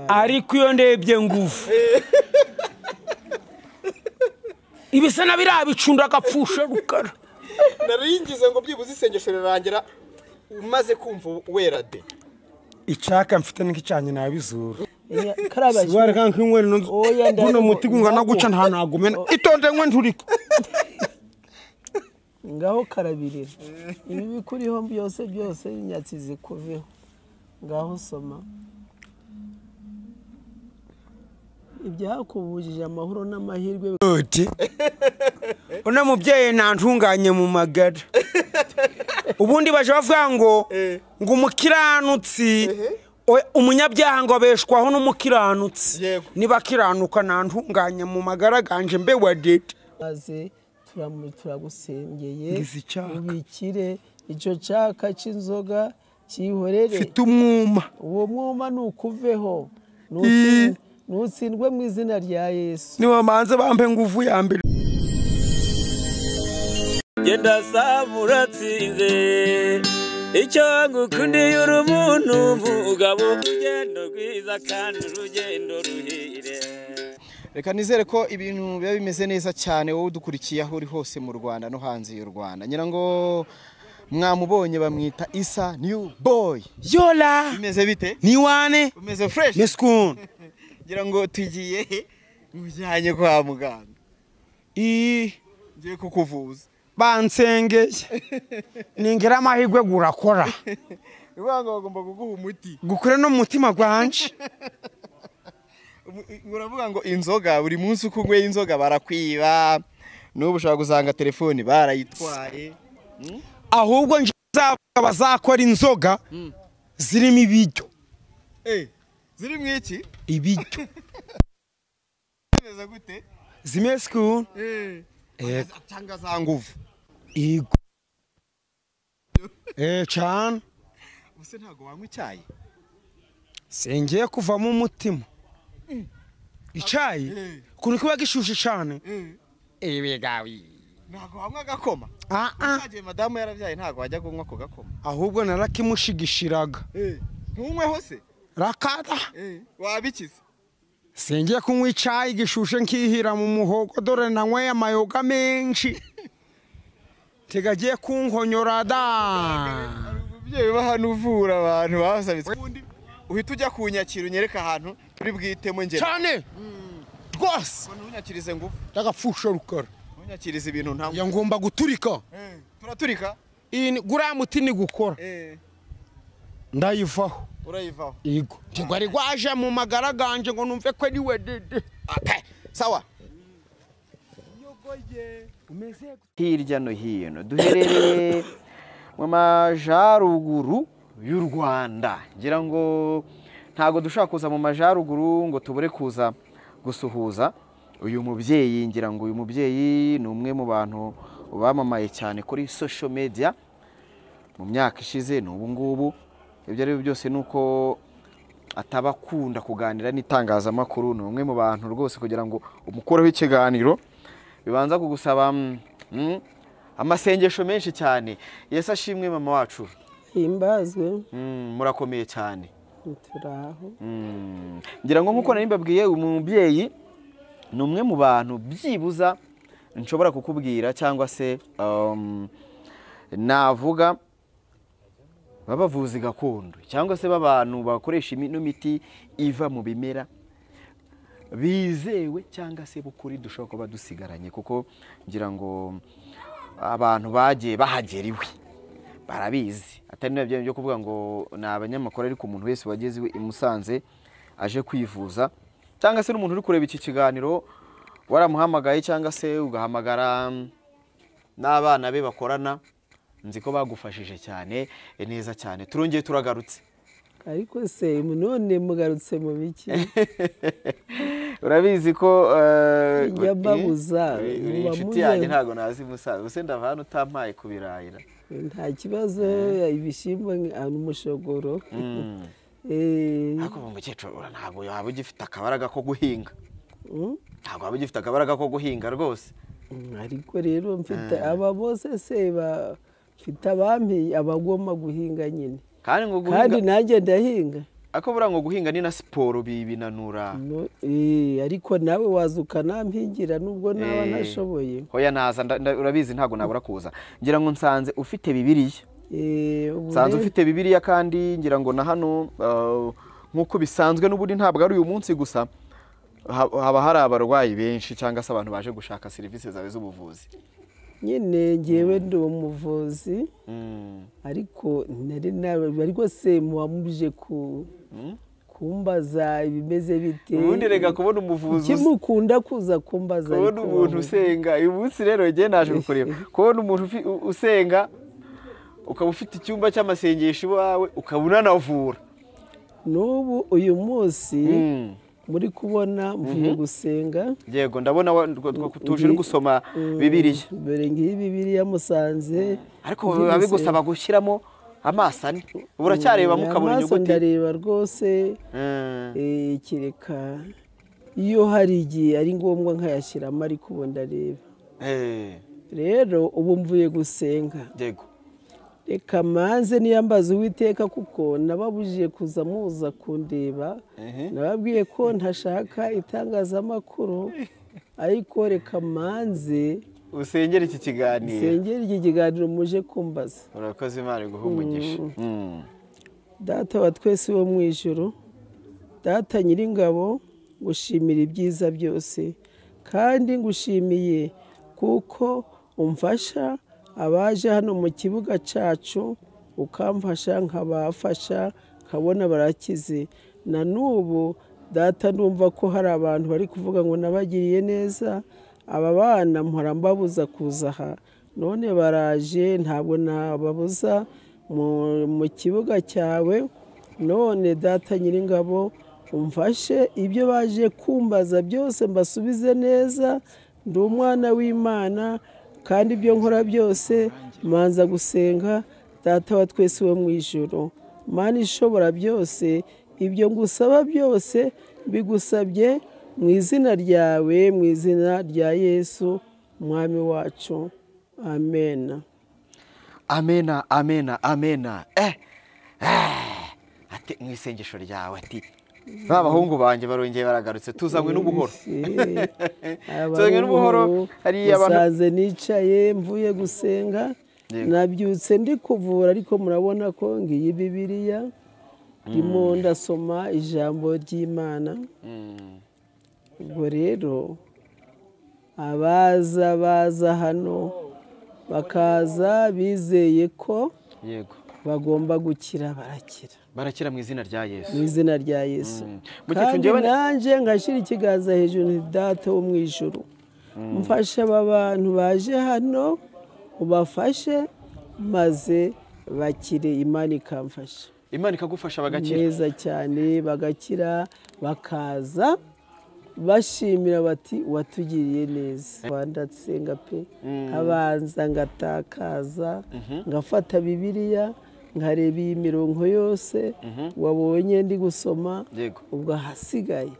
Ariko iyo ndebye nguvu ibisa na biriya bicunda agapfusha rukara. Naringize ngo byibuze isengesho rirangira umaze kumva wera de. Icaka mfite n'ikicanye nabizura. Karabaye. Siwari kanka inywere no muti gungana guca nta nagumena. Itonde nkwe nturika. Ngaho karabirira. Ibi bikuriho byose byose inyatsi zikuveho. Ngaho soma. Ibyakubujije amahoro n'amahirwe. Uti. Una mubyeyi ntantunganye mu magara. Ubundi baje bavuga ngo ngo umukiranutsi umunyabyaha ngo abeshwaho n'umukiranutsi. Niba kiranuka ntantunganye mu magara ganje mbe wa date. Maze turagusengeye ubikire icyo cyaka cy'inzoga cyihorere. Mfite umwuma. Uwo mwuma nukuveho. Nutsindwe mu izina rya Yesu. Niba manze bampe nguvu ya mbere. Genda samuratsinze icyo ngukundiye uri umuntu mugabo urugendo rwiza kandi urugendo ruhire. Reka nizere ko ibintu biba bimeze neza cyane wowe udukurikiye aho uri hose mu Rwanda no hanze y'u Rwanda. Ngira ngo mwamubonye bamwita Isa New Boy. Yola. Bimeze bite? Ni wane. Umeze fresh. Neskun. Ngira ngo tugiye mujyanye kwa muganga. Ngiye kukuvuza. Bansengeye. Ningira amahirwe gurakora. Ibanga bagomba kuguha umuti. Gukure no mutima gwanje. Uravuga ngo inzoga buri munsi uko unyweye inzoga barakwiba. N'ubu ushobora gusanga telefoni barayitwaye. Ahubwo nzavuga bazakora inzoga zirimo ibiryo. Zirimo iki? Ibiryo. Zimeze gute? Zimeze ku? Cyangwa za nguvu. Igo. Cyane. Ubuse ntago wanywa icyayi? Singiye kuvamo umutima. Icyayi kuntu kiba gishushe cyane. Ibigawi. Ntago wanywa agakoma? Cyagiye madamu yarabyaye ntago wajya kunywa ko gakoma. Ahubwo narakimushigishiraga. Ntunyweho se? Rakata. Wabikize? Singiye kunywa icyayi gishushe nkihira mu muhogo dore nanyweye amayoga menshi. Tegagiye kunkonyora da. Umubyeyi uba hano uvura abantu basabitswe. Uhita ujya kunyakira unyereka ahantu turi bwitemo ngera. Cyane. Rwose. Ntunyakirize ngufu. Ndagapfusha rukara. Ntunyakirize ibintu nta. Ya ngomba guturika. Turaturika? Iyi gura muti ni gukora. Ndayivaho. Urayivaho. Yego. Ntigwari gwaje mu magara ganje ngo numve ko ari we dede. Okay. Sawa. Hirya no hino duherereye mu majaruguru y'u Rwanda. Ngira ngo ntago dushaka kuza mu majaruguru ngo tubure kuza gusuhuza uyu mubyeyi. Ngira ngo uyu mubyeyi ni umwe mu bantu bamamaye cyane kuri social media mu myaka ishize n'ubu ngubu. Ibyo ari byose nuko atabakunda kuganira n'itangazamakuru. Ni umwe mu bantu rwose kugira ngo umukoreho ikiganiro bibanza kugusaba amasengesho menshi cyane. Yesu ashimwe mama wacu. Himbazwe. Murakomeye cyane. Turaho. Ngira ngo nkuko nari mbabwiye umubyeyi ni umwe mu bantu byibuza nshobora kukubwira cyangwa se navuga babavuzi gakondo cyangwa se babantu bakoresha ino miti iva mu bimera bizewe cyangwa se bukuri dushobora kuba dusigaranye, kuko ngira ngo abantu bagiye bahagera iwe barabizi. Atari nabyo byo kuvuga ngo ni abanyamakuru, ariko umuntu wese wageze iwe i Musanze aje kwivuza cyangwa se n'umuntu uri kureba iki kiganiro waramuhamagaye cyangwa se ugahamagara n'abana be bakorana, nzi ko bagufashije cyane neza cyane. Turongeye turagarutse. Ariko se none mugarutse mu biki? Urabizi ko yababuza inshuti yanjye ntago nazi Musanze. Ubuse ndava hano utampaye kubirayira. Nta kibazo, ibishyimbo n'umushogoro. Ariko umukecuru ntago waba ugifite akabaraga ko guhinga. Ntago waba ugifite akabaraga ko guhinga rwose. Ariko rero mfite aba bose se bafite abampi abagomba guhinga nyine. Kandi ngo guhinga kandi nanjye ndahinga. Ako buriya ngo guhinga ni na siporo binanura. Ariko nawe wazuka nampingira nubwo naba ntashoboye. Hoya naza, urabizi ntabwo nabura kuza. Ngira ngo nsanze ufite Bibiliya. Nsanze ufite Bibiliya kandi ngira ngo na hano nk'uko bisanzwe n'ubundi ntabwo ari uyu munsi gusa haba hari abarwayi benshi cyangwa se abantu baje gushaka serivisi zawe z'ubuvuzi. Nyine ngewe ndi umuvuzi ariko nari nawe ariko se muwamubije kumbaza ibimeze bite. Ubundi rega kubona umuvuzi kimukunda kuza kumbaza, kubona umuntu usenga. Uyu munsi rero ngiye naje kukureba, kubona umuntu usenga ukaba ufite icyumba cy'amasengesho iwawe ukaba unanavura. N'ubu uyu munsi muri kubona mvuye gusenga. Yego ndabona tuje gusoma Bibiliya. Mbere ngiyi Bibiliya musanze. Ariko biba bigusaba gushyiramo amaso ane. Uracyareba mukabona inyuguti. Amaso ndareba rwose. Kereka iyo hari igihe ari ngombwa nkayashyiramo ariko ubu ndareba. Rero ubu mvuye gusenga. Yego. Reka manze niyambaza Uwiteka kuko nababujije kuza muza kundeba, nababwiye ko ntashaka itangazamakuru, ariko reka manze usengere iki kiganiro. Usengere iki kiganiro muje kumbaza. Urakoze, Imana iguhe umugisha. Data wa twese wo mu ijuru, Data nyiringabo, ngushimira ibyiza byose kandi ngushimiye kuko umfasha abaje hano mu kibuga cyacu, ukamfasha nkabafasha nkabona barakize. Na n'ubu Data ndumva ko hari abantu bari kuvuga ngo nabagiriye neza, aba bana mpora mbabuza kuza aha, none baraje ntabwo nababuza mu kibuga cyawe. None Data nyiringabo umfashe ibyo baje kumbaza byose mbasubize neza. Ndi umwana w'Imana kandi ibyo nkora byose manza gusenga. Data wa twese wo mu ijuru, Mana ishobora byose, ibyo ngusaba byose bigusabye mu izina ryawe, mu izina rya Yesu Mwami wacu. Amen. Amena, amena, amena. Ati mu isengesho ryawe ati ba bahungu banjye barongeye baragarutse, tuzanywe n'ubuhoro. Tuzanywe n'ubuhoro. Hari abantu musanze nicaye mvuye gusenga, nabyutse ndi kuvura, ariko murabona ko ngiyi Bibiliya ndimo ndasoma ijambo ry'Imana. Ubwo rero abaza baza hano bakaza bizeye ko yego bagomba gukira, barakira. Barakira mu izina rya Yesu. Mu izina rya Yesu. Kandi nanjye ngashyira ikiganza hejuru, Data wo mu ijuru, mfashe aba bantu baje hano, ubafashe maze bakire. Imana ikamfasha. Imana ikagufasha bagakira. Neza cyane, bagakira, bakaza bashimira bati watugiriye neza. Ndatsenga pe, abanza ngatakaza, ngafata Bibiliya nkareba iyi mirongo yose wabonye ndi gusoma, ubwo ahasigaye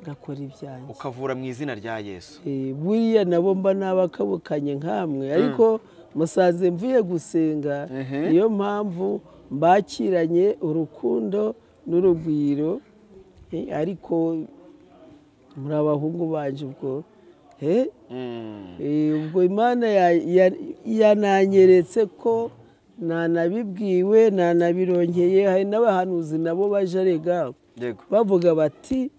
ngakora ibyanjye. Ukavura mu izina rya Yesu. Buriya nabo mba nabakabukanye nkamwe, ariko musanze mvuye gusenga, niyo mpamvu mbakiranye urukundo n'urugwiro. Ariko muri abahungu banje ubwo ubwo Imana yananyeretse ko nanabibwiwe nanabironkeye. Hari n'abahanuzi nabo baje arega bavuga bati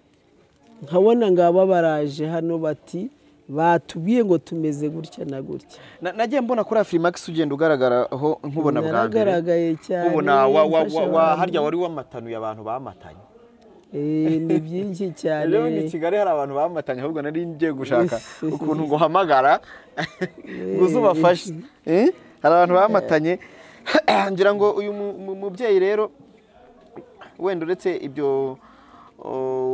nkabona ngaba baraje hano bati batubwiye ngo tumeze gutya na gutya. Nagiye mbona kuri Afrimax ugenda ugaragaraho nkubona bwa mbere. Naragaragaye cyane. Ubona wa harya wari wamatanuye abantu bamatanye. Ni byinshi cyane. Rero ni Kigali hari abantu bamatanye, ahubwo nari ngiye gushaka ukuntu nguhamagara ngo uzubafashe. Hari abantu bamatanye. Ngira ngo uyu mubyeyi rero wenda uretse ibyo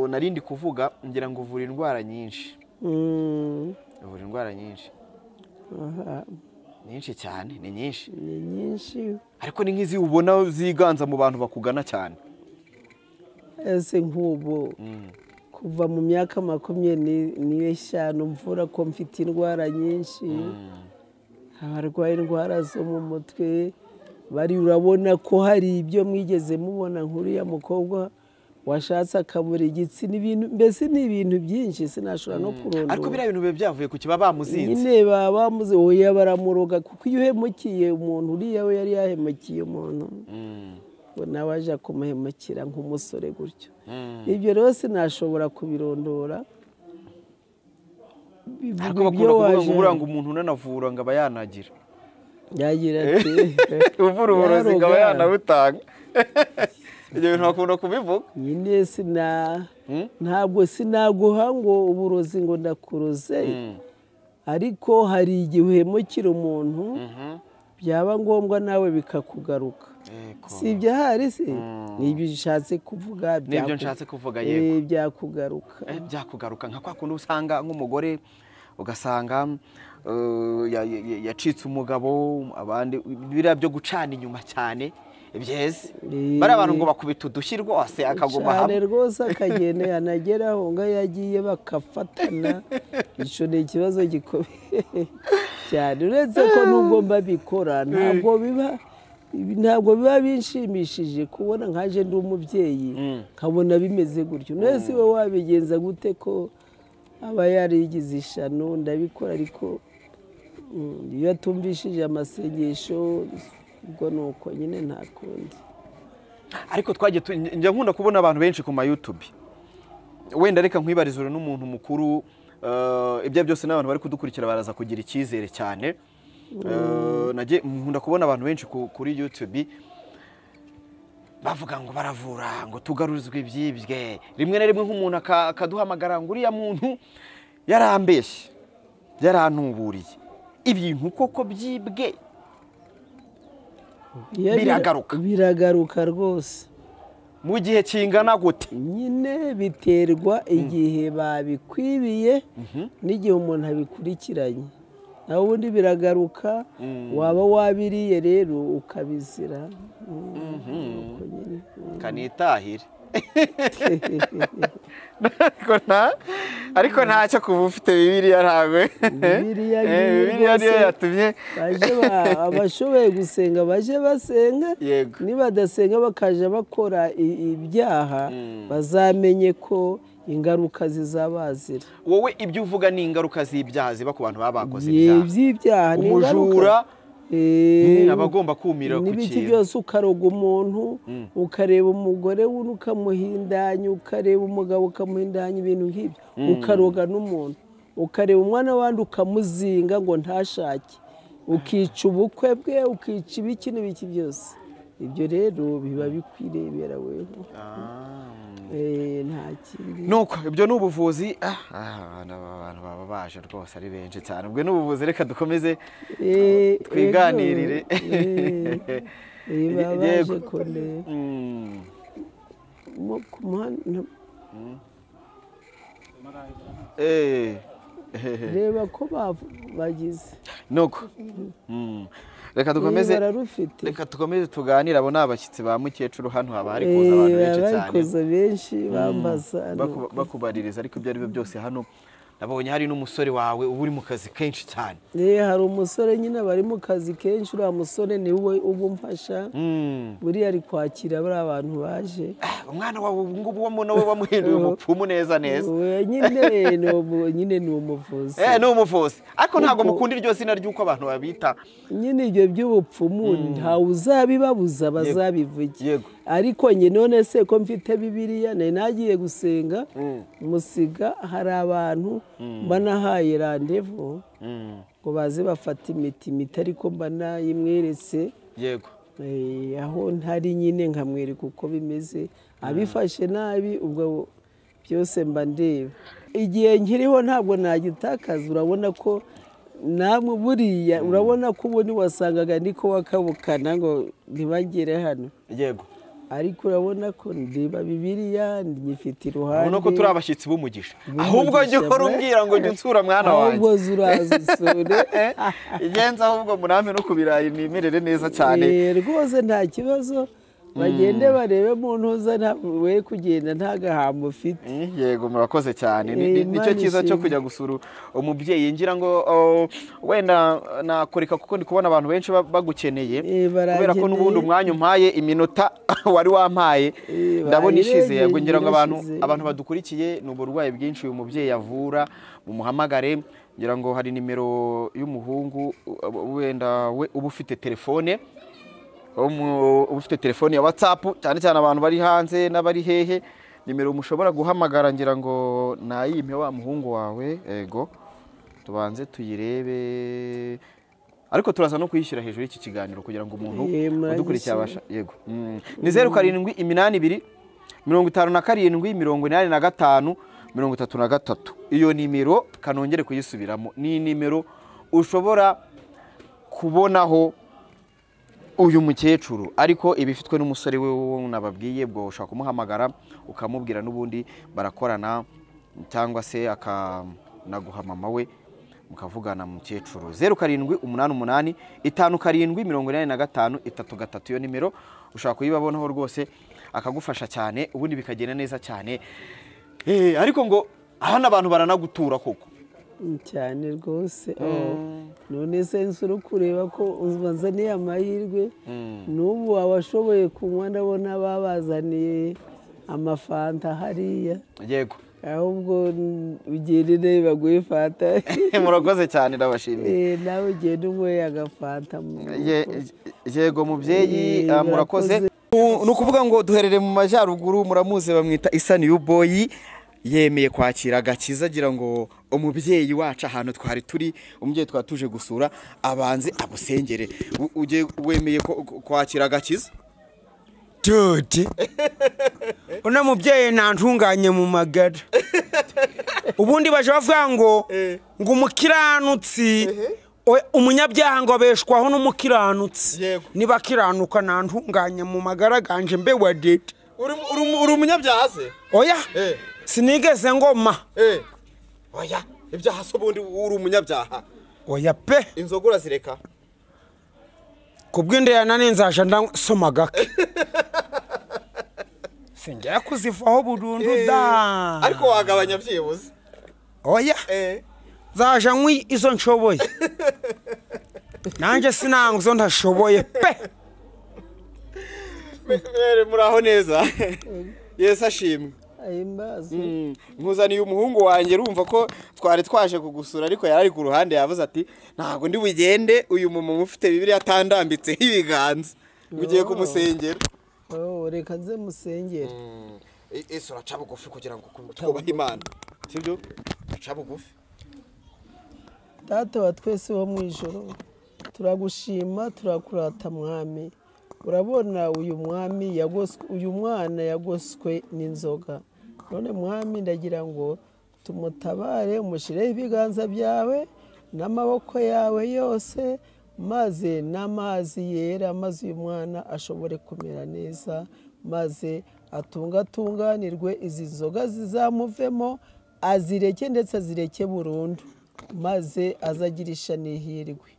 narindi kuvuga, ngira ngo uvura indwara nyinshi. Uvura indwara nyinshi. Nyinshi cyane, ni nyinshi. Ni nyinshi. Ariko ni nk'izi ubona ziganza mu bantu bakugana cyane. Ese nk'ubu kuva mu myaka 25 mvura ko mfite indwara nyinshi. Abarwaye indwara zo mu mutwe bari, urabona ko hari ibyo mwigeze mubona nk'uriya mukobwa Washatse akabura igitsina, ibintu mbese ni ibintu byinshi sinashobora no kurondora. Ariko biriya bintu biba byavuye ku kiba bamuzinze. Nyine baba bamuze, oya baramuroga, kuko iyo uhemukiye umuntu, uriya we yari yahemukiye umuntu, ngo nawe aje kumuhemukira nk'umusore gutyo. Ibyo rero sinashobora kubirondora. Ariko bakunda kuvuga ngo buranga umuntu unanavura ngo aba yanagira. Yagira ati uvura uburozi ngo aba yanabutanga. Ibyo bintu bakunda kubivuga. Nyine ntabwo sinaguha ngo uburozi ngo ndakuroze, ariko hari igihe uhemukira umuntu byaba ngombwa nawe bikakugaruka. Si ibyo ahari se nibyo ushatse kuvuga, nibyo nshatse kuvuga, yego byakugaruka. Byakugaruka nka kwa kundi usanga nk'umugore ugasanga yacitse umugabo, abandi biriya byo gucana inyuma cyane byeze, bari abantu ngo bakubita udushyi rwose akaguma hamwe cyane rwose, akagenda yanageraho ngo yagiye bakafatana. Icyo ni ikibazo gikomeye cyane, uretse ko nubwo mbabikora ntabwo biba binshimishije kubona nkaje ndi umubyeyi nkabona bimeze gutyo. Nese we wabigenza gute ko aba yarigize ishano? Ndabikora, ariko iyo atumvishije amasengesho ubwo nuko nyine nta kundi. Ariko twagiye njya nkunda kubona abantu benshi ku ma YouTube, wenda reka nkwibarizure n'umuntu mukuru, ibyo byose n'abantu bari kudukurikira baraza kugira icyizere cyane. Nagiye nkunda kubona abantu benshi kuri YouTube bavuga ngo baravura ngo tugaruzwe ibyibwe, rimwe na rimwe nk'umuntu akaduhamagara ngo uriya muntu yarambeshye, yarantuburiye, ibintu koko byibwe biragaruka. Biragaruka rwose. Mu gihe kingana gute? Nyine biterwa igihe babikwibiye n'igihe umuntu abikurikiranye. Naho ubundi biragaruka, waba wabiriye rero ukabizira. Kanitahire. Ariko ntacyo kuba ufite Bibiliya ntabwo. Bibiliya niyo yatumye abashoboye gusenga baje basenga, nibadasenga bakaja bakora ibyaha, bazamenye ko ingaruka zizabazira. Wowe ibyo uvuga ni ingaruka z'ibyaha ziba ku bantu baba bakoze ibyaha. Iby'ibyaha ni ingaruka. Umujura abagomba kumira ku kintu. N'ibiki byose, ukaroga umuntu, ukareba umugore wundi ukamuhindanya, ukareba umugabo ukamuhindanya, ibintu nk'ibyo, ukaroga n'umuntu, ukareba umwana wandi ukamuzinga ngo ntashake, ukica ubukwe bwe, ukica ibiki n'ibiki byose. Ibyo rero biba bikwirebera weho. Nta kindi. Nuko ibyo ni ubuvuzi. Abantu baba baje rwose ari benshi cyane. Ubwo ni ubuvuzi, reka dukomeze twiganirire. Baba baje kone reba ko bagize. Nuko reka dukomeze, reka dukomeze tuganire. Abo ni abashyitsi ba mukecuru hano, haba hari kuza abantu benshi cyane, bari kuza benshi bambaza bakubaririza. Ariko ibyo ari byo byose hano nabonye hari n'umusore wawe uba uri mu kazi kenshi cyane. Hari umusore nyine bari mu kazi kenshi, uriya musore ni we uba umfasha, buriya ari kwakira bariya abantu baje. Umwana wawe ubu ngubu nawe wamuhinduye umupfumu neza neza. Nyine ni umuvuzi. Ni umuvuzi, ariko ntabwo mukunda iryo zina ry'uko abantu babita. Nyine ibyo by'ubupfumu ntawe uzabibabuza, bazabivuge. Ariko njye none se ko mfite Bibiliya, nari nagiye gusenga musiga, hari abantu mba nahaye randevu ngo baze bafate imiti, ariko mba nayimweretse. Yego. Aho ntari nyine nkamwereka uko bimeze, abifashe nabi ubwo byose mba ndeba. Igihe nkiriho ntabwo nagitakaza. Urabona ko namwe buriya, urabona ko ubundi wasangaga ndiko wakabukana ngo ntibagere hano. Yego. Ariko urabona ko ndeba Bibiliya nyifite iruhande. Urabona ko turi abashyitsi b'umugisha. Ahubwo njye uhora umbwira ngo njye unsura mwana wanjye. Ahubwo uraza usure. Igenza ahubwo murampe no ku birayi nimerere neza cyane. Rwose nta kibazo. Bagende barebe mu ntuza, we kugenda nta gahamba ufite. Yego, murakoze cyane. Nicyo cyiza cyo kujya gusura umubyeyi. Ngira ngo wenda nakoreka kuko ndi kubona abantu benshi bagukeneye, kubera ko n'ubundi umwanya umpaye, iminota wari wampaye ndabona ishize. Yego, ngira ngo abantu badukurikiye, ni uburwayi bwinshi uyu mubyeyi avura, mumuhamagare. Ngira ngo hari nimero y'umuhungu, wenda we uba ufite telefone, uba ufite telefone ya WhatsApp, cyane cyane abantu bari hanze n'abari hehe, nimero mushobora guhamagara. Ngira ngo nayimpe wa muhungu wawe. Ego, tubanze tuyirebe, ariko turaza no kuyishyira hejuru y'iki kiganiro kugira ngo umuntu udukurikiye abasha. Yego, ni 0782 57 85 33. Iyo nimero kanongere kuyisubiramo, ni nimero ushobora kubonaho uyu mukecuru, ariko ibifitwe n'umusore we nababwiye. Bwo ushaka kumuhamagara ukamubwira, n'ubundi barakorana, cyangwa se akanaguha mama we mukavugana. Mukecuru, 0788 57 85 33, iyo nimero ushaka kuyibabonaho rwose, akagufasha cyane, ubundi bikagenda neza cyane. Ariko ngo hano abantu baranagutura koko? Cyane rwose. None se nsura kureba ko uzanzaniye amahirwe, n'ubu abashoboye kunywa ndabona babazaniye amafanta hariya. Yego. Ahubwo ugendere baguhe fanta. Murakoze cyane, ndabashimiye. Nawe ugende unyweye agafanta. Yego mubyeyi, murakoze. Ni ukuvuga ngo duherere mu majyaruguru, muramuzi bamwita Isa New Boy, yemeye kwakira agakiza agira ngo umubyeyi wacu ahantu twari turi, umubyeyi twari tuje gusura, abanze abusengere. Wemeye kwakira agakiza? Dude, uno mubyeyi ntantunganye mu magara. Ubundi baje bavuga ngo umukiranutsi, umunyabyaha ngo abeshwaho n'umukiranutsi. Niba kiranuka ntantunganye mu magara ganje mbe wa dede. Uri umunyabyaha se? Oya, sinigeze ngoma. Oya, ibyaha se ubundi uri umunyabyaha? Oya pe. Inzoga urazireka? Kubw'inda yanane nzaje ndasoma gake. Sinjya kuzivaho burundu da. Ariko wagabanya byibuze? Oya. Nzaje nkwi izo nshoboye. Nanjye sinanga izo ntashoboye pe. Muraho neza. Yesu ashimwe. Nkuzaniye umuhungu wanjye, urumva ko twari twaje kugusura, ariko yari ku ruhande yavuze ati ntabwo ndi bugende uyu mumama ufite Bibiliya atandambitseho ibiganza, ugiye kumusengera. Reka nze musengere. Ese uraca bugufi kugira ngo twubahe Imana, sibyo? Uraca bugufi. Data wa twese wo mu ijoro, turagushima, turakurata mwami. Urabona uyu mwami yagoswe, uyu mwana yagoswe n'inzoga. None mwami ndagira ngo tumutabare, umushireho ibiganza byawe n'amaboko yawe yose, maze n'amazi yera, maze uyu mwana ashobore kumera neza, maze atungatunganirwe, izi nzoga zizamuvemo, azireke ndetse azireke burundu, maze azagirisha n'ihirwe.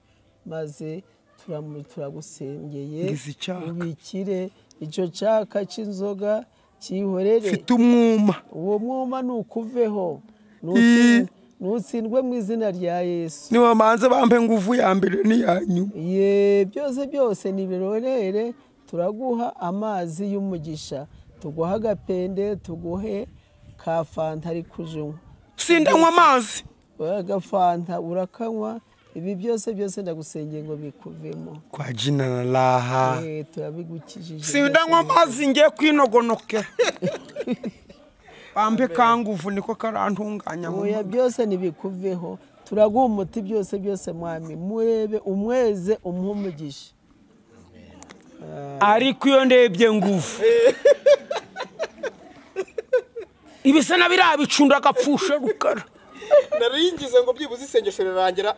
Maze turagusengeye, ubikire icyo cyaka cy'inzoga cyihorere. Mfite umwuma. Uwo mwuma nukuveho, nutsindwe mu izina rya Yesu. Niba manze bampe nguvu ya mbere n'iyanyu. Ye, byose byose nibirorere. Turaguha amazi y'umugisha, tuguha agapende, tuguhe ka fanta ari kujunywa. Sindanywa amazi. Agafanta urakanywa. Ibi byose byose ndagusengeye ngo bikuvemo. Kwa jina la laha. Turabigukijije. Sindanywa amazi ngiye kwinogonokera. Bampe kanguvu niko karantunganya. Oya, byose nibikuveho. Turaguha umuti byose byose mwami. Murebe umweze umuhe umugisha. Ariko iyo ndebye nguvu ibisa na biriya bicunda agapfusha rukara. Naringize ngo byibuze isengesho rirangira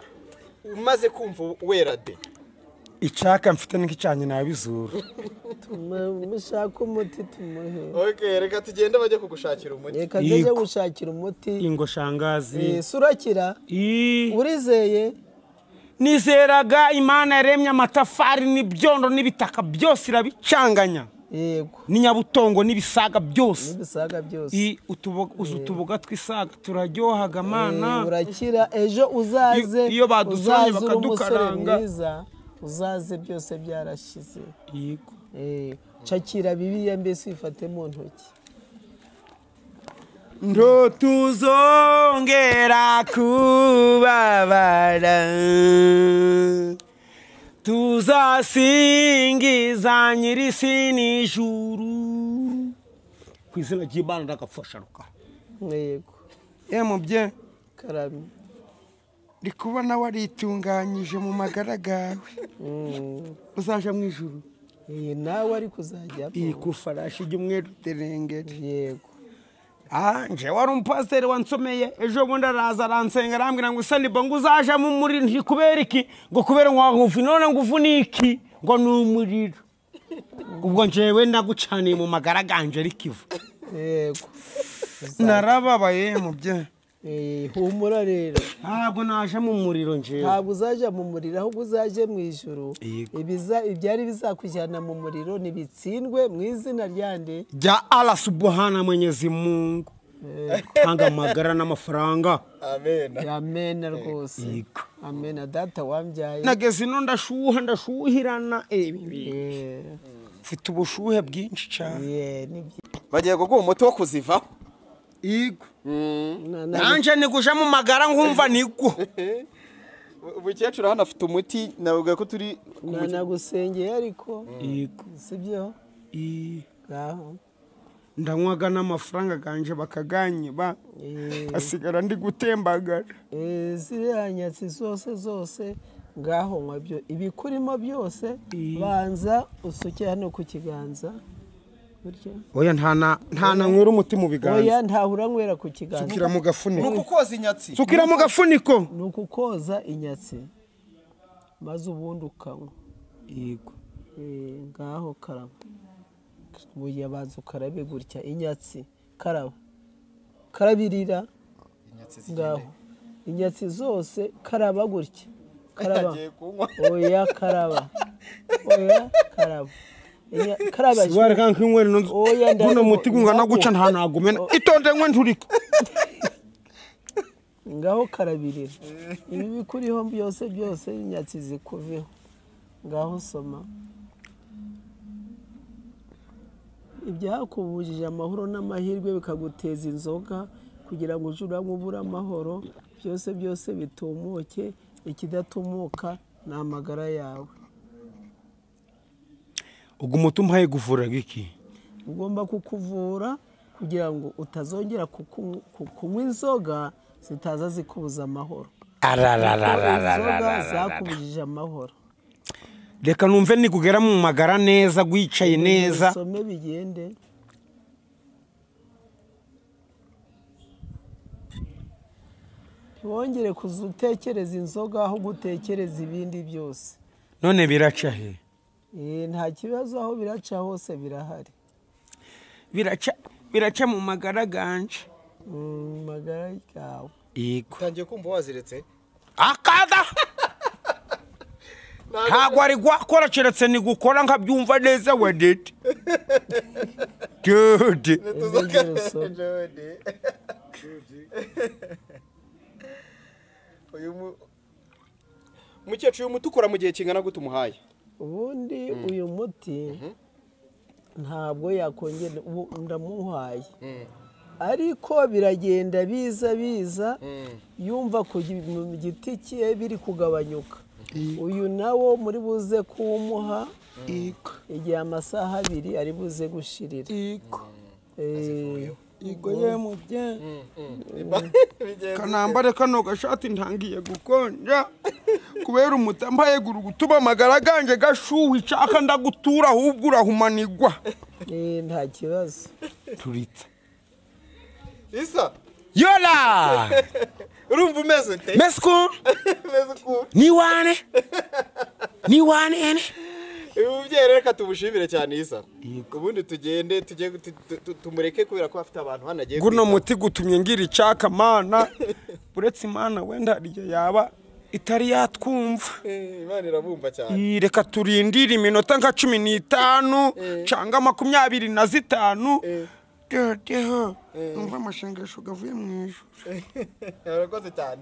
umaze kumva wera de. Icyaka mfite n'ikicanye nabizuru. Tumushaka umuti tumuhe. Okay, reka tugende bajye kugushakira umuti. Reka tujye gushakira umuti. Ingo shangazi. Surakira. Urizeye? Nizeraga Imana yaremye amatafari n'ibyondo n'ibitaka byose irabicanganya. Yego. N'inyabutongo n'ibisaga byose. N'ibisaga byose. Uzi utuboga tw'isaga turaryohaga mana. Urakira ejo uzaze. Iyo badusanye bakadukaranga. Uzaze byose byarashize. Yego. Cakira Bibiliya mbese uyifate mu ntoki. Ndo tuzongera kubabara, tuzasingiza nyir'isi n'ijuru. Ku izina ry'Imana ndagapfasha ruka. Yego. Mubye karame. Ndi kubona waritunganyije mu magara gawe. Uzaja mu ijuru. Nawe ari kuzajya. Ku farashi y'umweru terengere. Yego. Nje wari umupasiteri wansomeye ejo bundi araza aransenga arambwira ngo Sanibo ngo uzaja mu muriro nti kubera iki, ngo kubera ngo none ngo uvuniki ngo ni umuriro. Ubwo njewe ndagucaniye mu magara ganje rikivu. Yego. Narababaye mubye. Humura rero. Ntabwo naje mu muriro njewe. Ntabwo uzaja mu muriro ahubwo uzaje mu ijuru. Ibyari bizakujyana mu muriro nibitsindwe mu izina ryande rya Allah Subhana Mwenyezi Mungu. Tanga amagara n'amafaranga. Amen. Amen rwose. Amen data wambyaye. Nageze ino ndashuha ndashuhirana. Mfite ubushuhe bwinshi cyane. Bagiye kuguha umuti wo kuzivaho. Yego. Nanje niguje mu magara nkumva nigwo. Umukecuru hano afite umuti navuga ko turi nagusengeye ariko. Yego. Sibyo? Ngaho. Ndanywaga n'amafaranga ganje bakaganyiba. Asigara ndi gutembagara. Ziriya nyatsi zose zose ngaho nywa byo ibikurimo byose banza usuke hano ku kiganza. Oya ntana nywera umuti mu biganza. Oya ntahura nywera ku kiganza. Sukira mu gafuniko. Nukukoza inyatsi. Sukira mu gafuniko. Nukukoza inyatsi. Maze ubundi ukanywa. Yego. Ngaho karaba. Buya banza ukarabe gutya inyatsi. Karaba. Karabirira. Inyatsi zigende. Inyatsi zose karaba gutya. Karaba. Oya karaba. Oya karaba. Karaba. Siwari kankwere guno muti gungana guca nta nagumena. Itonde nkwe nturika. Ngaho karabirira. Ibi bikuriho byose byose inyatsi zikuveho. Ngaho soma. Ibyakubujije amahoro n'amahirwe bikaguteza inzoga kugira ngo uje uranywe ubure amahoro, byose byose bitumuke, ikidatumuka ni amagara yawe. Ubwo umuti umpaye guvura iki? Ugomba kukuvura kugira ngo utazongera kunywa inzoga zitaza zikubuza amahoro. Inzoga zakubujije amahoro. Reka numve nikugera mu magara neza gwicaye neza. Usome bigende. Ntiwongere kuzutekereza inzoga aho gutekereza ibindi byose. None biraca he? Nta kibazo aho biraca hose birahari. Biraca mu magara ganje. Mu magara yawe. Yego. Utangiye kumva waziretse? Akada! Ntabwo ari gwakora keretse ni gukora nkabyumva neza we dede. Dede. Uyu mukecuru uyu muti ukora mu gihe kingana gute umuhaye? Ubundi uyu muti ntabwo yakongera ndamuhaye. Ariko biragenda biza biza yumva ku giti cye biri kugabanyuka. Uyu nawo muri buze kuwumuha igihe amasaha abiri ari buze gushirira. Igo ye mubye. Kanambare kano gashati ntangiye gukonja kubera umutambaye guru gutuma amagara ganje gashuha icaka ndagutura ahubwo urahumanigwa. Nta kibazo. Turitsa. Isa. Yola! Urumva umeze ute? Mesku? Mesku. Ni wane? Ni wane ene? Uyu mubyeyi reka tumushimire cyane Isa. Ubundi tugende tujye tumureke kubera ko afite abantu hano agiye. Guno muti gutumye ngira icaka mana. Uretse Imana wenda harya yaba Itari yatwumva. Imana irabumva cyane. Reka turindire iminota nka 15 cyangwa 25, dodeho numva amashengesho gavuye mu ijuru. Urakoze cyane.